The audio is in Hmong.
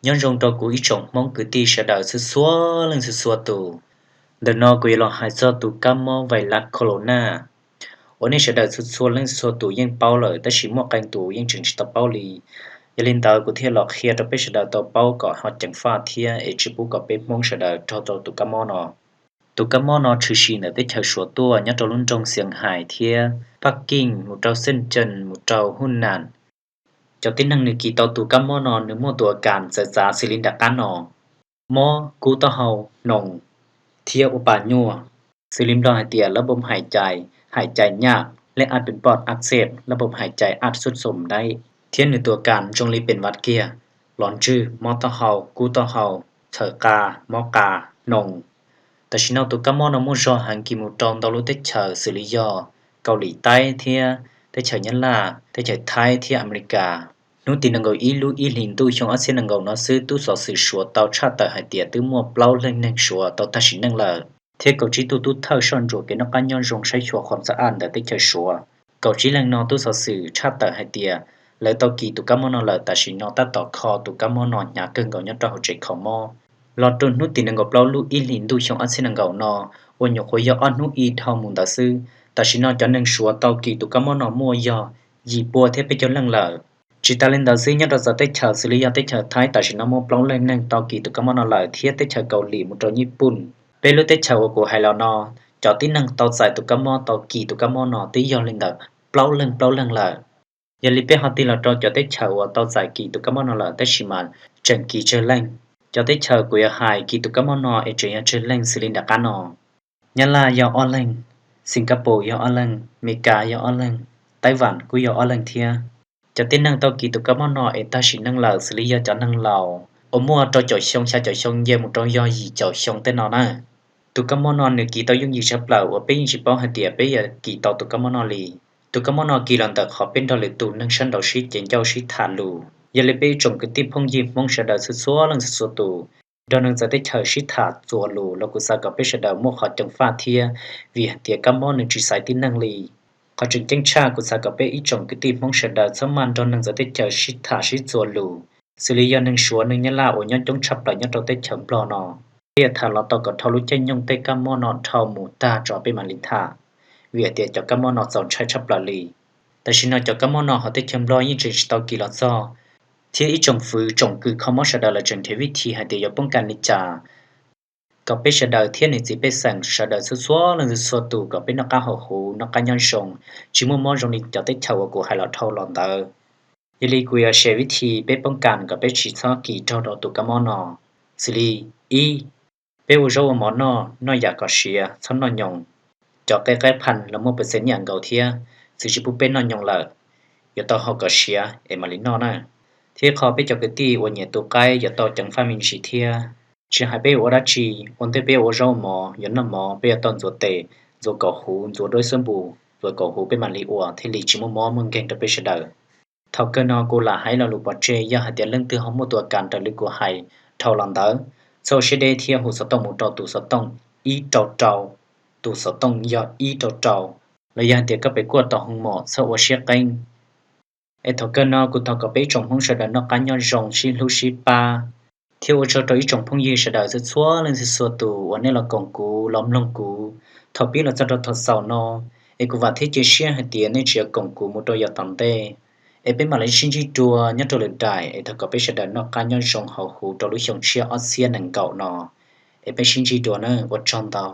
Nyob zoo rau kuv ib tsoom Hmoob kwv tij sawv daws txhua txhua leej txhua txhua tus. Ntawm no kuv yuav los hais txog tus kab mob vais lav Corona uas nej sawv daws txhua txhua leej txhua tus yeej paub lawm, tab sis muaj qee tus yeej tseem tsis tau paub li. Yog li ntawd kuv thiaj los qhia rau peb sawv daws tau paub kom ho ceev faj thiab es tsis pub kom peb Hmoob sawv daws raug rau tus kab mob no. Tus kab mob no tshwm sim ntawm teb chaws Suav tuaj, nyob rau lub nroog Xias Hais thiab Paj Keej, mus rau Xeej Cees, mus rau Huj Nam. Cov tib neeg nws kis tau tus kab mob no nws muaj tus a kas txawv txav xws li nram qab no: mob kub taub hau, hnoos, thiab ua pas nyuaj. Xws li Nplog hais tias lab npoo hais cais, hais cais nyaj, lej ab pes poj ab xej, lab npoo hais cais ab xub xom daib, thiab nws tus a kas zoo li pes vaj kiag: los ntswg, mob taub hau, kub taub hau, txhaws qa, mob qa, hnoos. Tam sim no tus kab mob no muaj zog heev kis mus rau ntau lub teb chaws xws li yog Kaus Lim Taib thiab teb chaws Nyab Laj, teb chaws Thaib thiab Amelikas. Hnub tim nees nkaum ib lub ib hlis ntuj xyoo ob txhiab nees nkaum no xwb, tub xov xwm Suav tau tshaj tawm hais tias twb muaj plaub leeg neeg Suav tau tag sim neej lawm, thiab kaum tsib tug tub thawj soj ntsuam kev noj qab nyob zoo saib xyuas qhov txawj aj ntawm teb chaws Suav. Kaum tsib leeg no tub xov xwm tshaj tawm hais tias lawv tau kis tus kab mob no lawm, tam sim no tab tom kho tus kab mob no hnyav kawg nkaus nyob rau hauv tsev kho mob. Los rau hnub tim nees nkaum plaub lub ib hlis ntuj xyoo ob txhiab nees nkaum no, uas nyuam qhuav yog ob hnub ib dhau mus ntawd xwb, tam sim no cov neeg Suav tau kis tus kab mob no muaj yog yim pua thiab peb caug leej lawm. Tsis tas li ntawd xwb, nyob rau txawv teb chaws xws li yog teb chaws Thaib tam sim no muaj plaub leeg neeg tau kis tus kab mob no lawm, thiab teb chaws Kaus Lim mus rau Nyij Pooj, peb lub teb chaws uas kuv hais los no, cov tib neeg tau txais tus kab mob tau kis tus kab mob no twb yog li ntawm plaub leeg plaub leeg lawm. Yog li peb ho tig los rau cov teb chaws uas tau txais kis tus kab mob no lawm tab sis mas tseem kis tsawg leej. Cov teb chaws kuv yuav hais kis tus kab mob no es tseem yog tsawg leej xws li nram qab no: Nyab Laj yog ob leeg, Singapore yog ob leeg, Meskas yog ob leeg, Taib Vam kuj yog ob leeg thiab. Cov tib neeg tau kis tus kab mob no es tag sim neej lawm xws li yog cov neeg laus uas muaj rau caum xyoo, xya caum xyoo nce mus rau yog yim caum xyoo tej no na. Tus kab mob no nws kis tau yooj yim tshaj plaws uas peb yeej tsis paub hais tias peb yuav kis tau tus kab mob no li. Tus kab mob no kis los ntawm qhov peb nrog lwm tus neeg sab nraud sib cev ncauj sib tham lus. Yog li peb ib tsoom kwv tij phooj ywg Hmoob sawv daws txhua txhua leej txhua tus, nrog neeg txawv teb chaws sib tham txuas lus los kuv xav kom peb sawv daws muaj qhov ceev faj thiab, vim hais tias kab mob nws tsis xaiv tib neeg li. Qhov tseem ceeb tshaj kuv xav kom peb ib tsoom kwv tij Hmoob sawv daws txhob maj nrog neeg txawv teb chaws sib tham sib txuas lus, xws li yog neeg Suav neeg Nyab Laj uas nyob coob tshaj plaws nyob rau teb chaws Nplog no. Peb yuav tham los tau kom dhau lub caij nyoog tej kab mob no dhau mus tag tso peb mam li tham, vim hais tias cov kab mob no txaus ntshai tshaj plaws li. Tam sim no cov kab mob no hauv teb chaws Nplog yeej tseem tsis tau kis los txog, thiab ib tsoom fwv tsoom kws kho mob sawv daws lawv tseem nrhiav vib thib hais tias yuav poob kas li cas kom peb sawv daws thiab niam txiv pej xeem sawv daws txhua txhua leej txhua tus kom peb noj qab haus huv noj qab nyob zoo, tsis muaj mob zoo li cov teb chaws uas kuv hais los dhau los ntawd. Yog li kuv yuav share vib thib peb poob kas kom peb tsis txhob kis raug rau tus kab mob no. Xws li, ib, peb ua zaub ua mov noj, noj yam kom siav, txhob noj nyoos. Cov qe qaib phas los muaj pes xees nyiaj nkaus thiab, txwv tsis pub peb noj nyoos lawm, yuav tau haus kom siav es mam li noj na. Thiab qhov peb cov kwv tij uas nyiam tu qaib yuav tau ceev faj me ntsis thiab. Tsis hais peb ua dab tsi, ua ntej peb ua zaub ua mov, yuav noj mov peb yuav tau ntxuav tes, ntxuav kaum huv, ntxuav duab xub npus, ntxuav kaum huv peb mam li ua thiaj li tsis muaj mob muaj nkeeg rau peb sawv daws. Thaum kawg no kuv lam hais lo lus pov tseg, yog hais tias leej twg ho muaj tus a kas raws li kuv hais dhau los ntawd, txhob ua siab deb thiab hu xov tooj mus rau tus xov tooj ib rau rau, tus xov tooj yog ib rau rau. Los yog hais tias koj pem kuaj tau hoo mom txhob ua siab qeeb. Es thaum kawg no kuv thov kom peb ib tsoom Hmoob sawv daws noj qab nyob zoo, sib hlub sib pab, thiab ua tsaug rau ib tsoom phooj ywg sawv daws txhua txhua leej txhua tus uas nej los koom kuv los mloog kuv thaum pib los txog rau thaum xaus no. Es kuv vam thiab cia siab hais tias nej tseem yuav koom kuv mus rau yav tom ntej. Es peb mam li sib ntsib dua nyob rau lwm daim, es thov kom peb sawv daws noj qab nyob zoo haus huv rau lub xyoo tshiab ob txhiab nees nkaum no. Es peb sib ntsib dua na, ua tsaug ntau.